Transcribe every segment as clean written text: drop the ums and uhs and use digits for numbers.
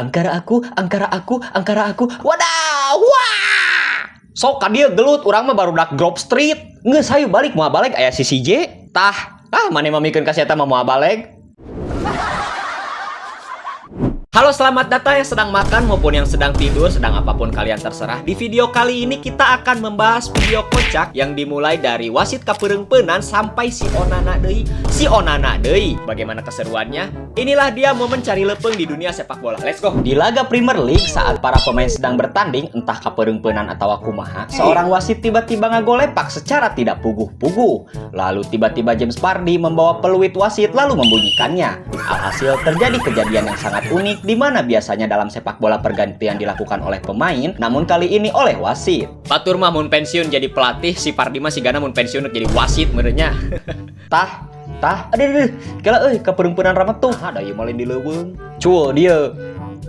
Angkara aku, angkara aku, angkara aku. Wadah, wah. Sok ka dieu gelut, urang mah barudak Grove Street. Geus hayu balik, moal balik aya si CJ. Tah, ah maneh mah mikeun ka si eta mah moal balik. Halo, selamat datang yang sedang makan maupun yang sedang tidur, sedang apapun kalian terserah. Di video kali ini kita akan membahas video kocak yang dimulai dari wasit kapereungpeunan sampai si Onana deui, si Onana deui. Bagaimana keseruannya? Inilah dia momen cari leupeung di dunia sepak bola. Let's go. Di laga Premier League, saat para pemain sedang bertanding, entah kapereungpeunan atau kumaha, seorang wasit tiba-tiba ngagolepak secara tidak puguh-puguh. Lalu tiba-tiba James Vardy membawa peluit wasit lalu membunyikannya. Alhasil terjadi kejadian yang sangat unik, di mana biasanya dalam sepak bola pergantian dilakukan oleh pemain, namun kali ini oleh wasit. Batur mah mun pensiun jadi pelatih, si Vardy mah sigana mun pensiun jadi wasit meureun nya. Tah, tah, aduh, aduh, kela euy kapereungpeunan ramet tuh. Ada ieu mah lain di leuweung. Cul dia.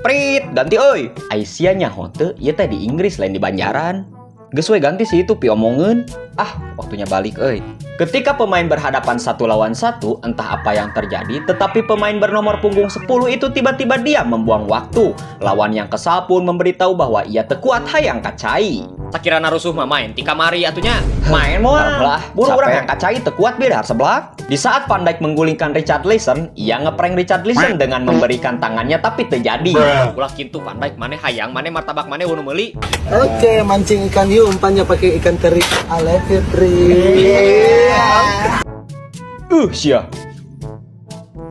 Prit, ganti euy. Ai sia nyaho teu, ieu teh di Inggris, lain di Banjaran. Geus we ganti sih itu piomongeun. Ah, waktunya balik euy. Ketika pemain berhadapan satu lawan satu, entah apa yang terjadi, tetapi pemain bernomor punggung 10 itu tiba-tiba diam membuang waktu. Lawan yang kesal pun memberitahu bahwa ia teu kuat hayang ka cai. Sakirana rusuh mah main ti kamari atuh nya. Main moal. Lah, buru urang hayang ka cai, teu kuat biar sebelah. Di saat Van Dijk menggulingkan Richarlison, ia ngeprank Richarlison dengan memberikan tangannya, tapi terjadi. Ulah kitu, Van Dijk, maneh hayang maneh martabak maneh nu meuli. Oke, mancing ikan hiu, umpannya pakai ikan teri Ale Fitri. Sia.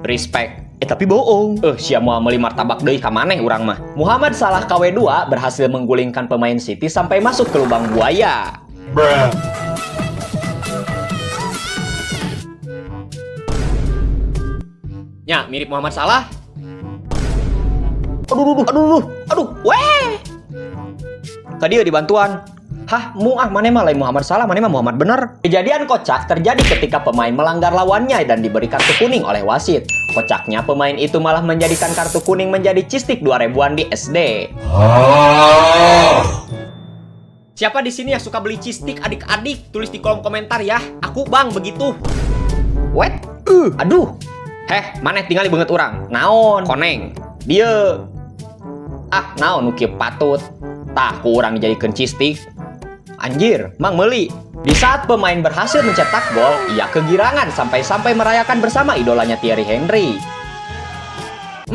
Respect. Eh, tapi bohong. Eh, sia mau meuli martabak deui ka maneh urang mah. Muhammad Salah KW2 berhasil menggulingkan pemain City sampai masuk ke lubang buaya. Bruh. Ya, mirip Muhammad Salah. Aduh, aduh, aduh, aduh, aduh, weh. Ka dieu dibantuan. Hah, mu ah maneh mah lain Muhammad Salah, maneh mah Muhammad bener. Kejadian kocak terjadi ketika pemain melanggar lawannya dan diberi kartu kuning oleh wasit. Kocaknya, pemain itu malah menjadikan kartu kuning menjadi cistik 2000-an di SD. Siapa di sini yang suka beli cistik, adik-adik? Tulis di kolom komentar ya. Aku, Bang, begitu. Wet, aduh. Heh, maneh tinggal beungeut urang. Naon? Koneng. Dieu. Ah, naon nu kieu patut. Tah, ku urang dijadikeun cistik. Anjir, mang meuli. Di saat pemain berhasil mencetak gol, ia kegirangan sampai-sampai merayakan bersama idolanya, Thierry Henry.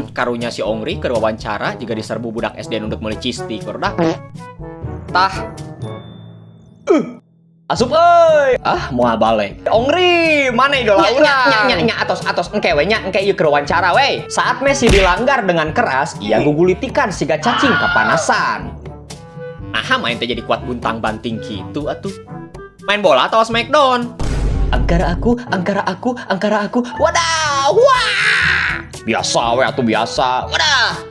Karunya si Ongri keur wawancara jiga diserbu budak SD nunduk meuli cistik barudak. Tah. Asup euy. Ah, moal balik. Ongri, mana idola urang? Nya nya nya, atos atos, engke we nya, engke ieu keur wawancara we. Saat Messi dilanggar dengan keras, ia gugulitikan siga cacing kepanasan. Nah, main teh jadi kuat buntang banting gitu atuh. Main bola atau Smackdown? Angkara aku, angkara aku, angkara aku. Wadah, wah. Biasa we atuh, biasa. Wadah.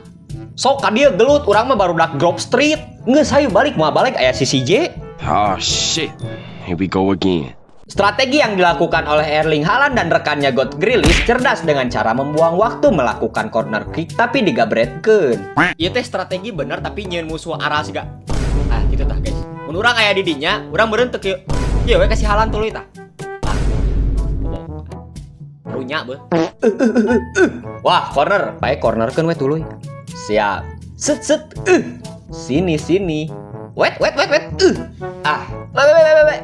Sok ka dieu gelut, urang mah barudak Grove Street. Geus hayu balik, moal balik aya si CJ. Oh shit. Here we go again. Strategi yang dilakukan oleh Erling Haaland dan rekannya God Grealish cerdas dengan cara membuang waktu melakukan corner kick tapi digabretkeun. Ieu teh strategi bener, tapi nyieun musuh aral siga. Ah, gitu tah, guys. Mun urang aya di dinya, urang meureun teu kieu. Ieu we kasih Haaland tuluy tah. Tah. Bobok. Karunya beuh. Wah, corner. Bae cornerkeun we tuluy. Siap. Set set. Sini sini. Wet wet wet wet. Ah. Wet wet wet wet.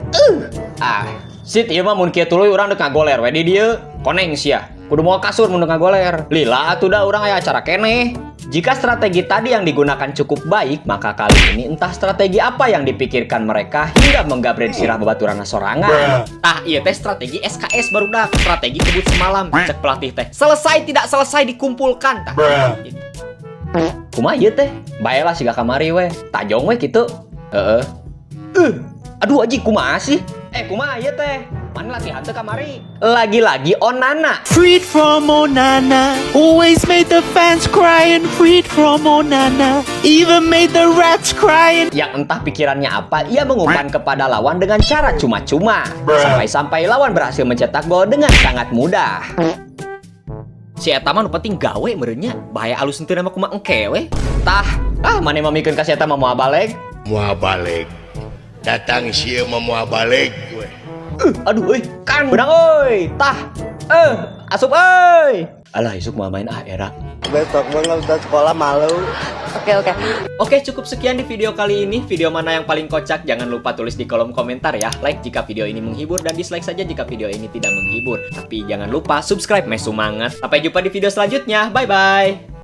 Ah. Sit ieu mah mun kieu tuluy urang deuk ngagoler we di dieu. Koneng sia. Kudu moal kasur mun deuk ngagoler. Lila atuh, da urang aya acara keneh. Jika strategi tadi yang digunakan cukup baik, maka kali ini entah strategi apa yang dipikirkan mereka hingga menggabret sirah babaturanna sorangan. Tah, ieu teh strategi SKS barudak, strategi kebut semalam, cek pelatih teh. Selesai tidak selesai dikumpulkan tah. Kumaha ieu teh? Bae lah siga kamari we. Tajong we kitu. Heeh. Aduh aji, kumaha sih? Eh, kumaha ieu teh? Mana latihan teh kamari? Lagi-lagi Onana. Freed from Onana, always made the fans crying. Freed from Onana, even made the rats crying. Yang entah pikirannya apa, ia mengumpan kepada lawan dengan cara cuma-cuma. Sampai-sampai lawan berhasil mencetak gol dengan sangat mudah. Si eta mah nu penting gawe meureun nya. Bahaya alus henteu mah kumaha engke we. Tah, ah maneh mah mikeun ka si eta mah moal balik. Moal balik. Datang sieun mah moal balik we. Aduh euy, kan beunang euy. Tah. Eh, asup euy. Alah, isuk mau main ah era. Besok mah nggak usah sekolah, malu. Oke. Oke, cukup sekian di video kali ini. Video mana yang paling kocak? Jangan lupa tulis di kolom komentar ya. Like jika video ini menghibur dan dislike saja jika video ini tidak menghibur. Tapi jangan lupa subscribe, meh sumanget. Sampai jumpa di video selanjutnya. Bye-bye.